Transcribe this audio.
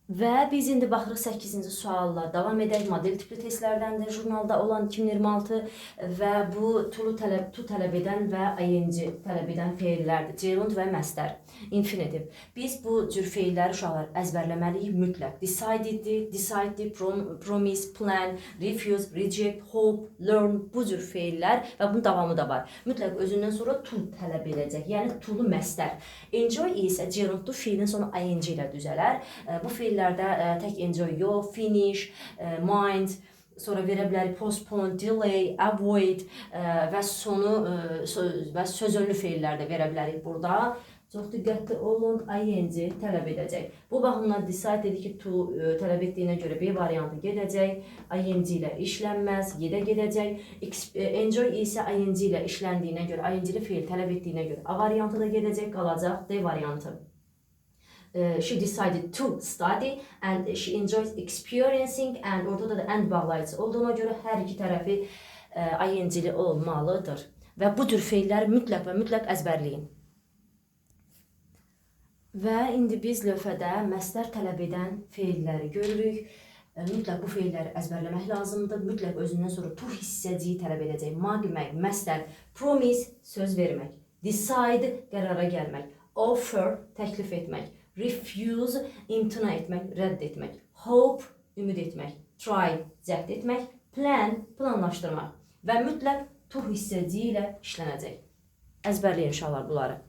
Və biz indi baxırıq 8-ci sualla davam edək. Model tipli testlərdəndir jurnalda olan 2026 və bu to tələb, to tələb edən və ing tələb edən feillərdir. Gerund və məstər, infinitiv. Biz bu cür feilləri, uşaqlar, əzbərləməliyik mütləq. Decided, decide, promise, plan, refuse, reject, hope, learn, bu cür feillər və bunun davamı da var. Mütləq özündən sonra to tələb edəcək. Yəni to'lu məstər. Enjoy isə gerundlu, feilin sonu ing ilə düzələr. Bu feillərdə tək enjoy yox, finish, mind, sonra verə bilərik postpone, delay, avoid və sonu və sözönlü feillər də verə bilərik burada. Çox diqqətli olun, ing tələb edəcək. Bu baxımdan decide dedi ki, to tələb etdiyinə görə B variantı gedəcək. Ing ilə işlənməz, Y-də gedəcək. Enjoy isə ing ilə işləndiyinə görə, ing-li feil tələb etdiyinə görə A variantı da gedəcək, qalacaq D variantı. She decided to study and she enjoys experiencing and orada da and bağlayıcısı olduğuna görə hər iki tərəfi ing-li olmalıdır. Və bu cür feilləri mütləq və mütləq əzbərləyin. Və indi biz lövhədə məstər tələb edən feilləri görürük. Mütləq bu feilləri əzbərləmək lazımdır. Mütləq özündən sonra to hissəciyi tələb edəcək. Mag, məg, məstər, promise, söz vermək, decide, qərara gəlmək, offer, təklif etmək, refuse, imtina etmək, rədd etmək, hope, ümid etmək, try, cəhd etmək, plan, planlaşdırmaq və mütləq to hissəciyi ilə işlənəcək. Əzbərləyin, uşaqlar, bunları.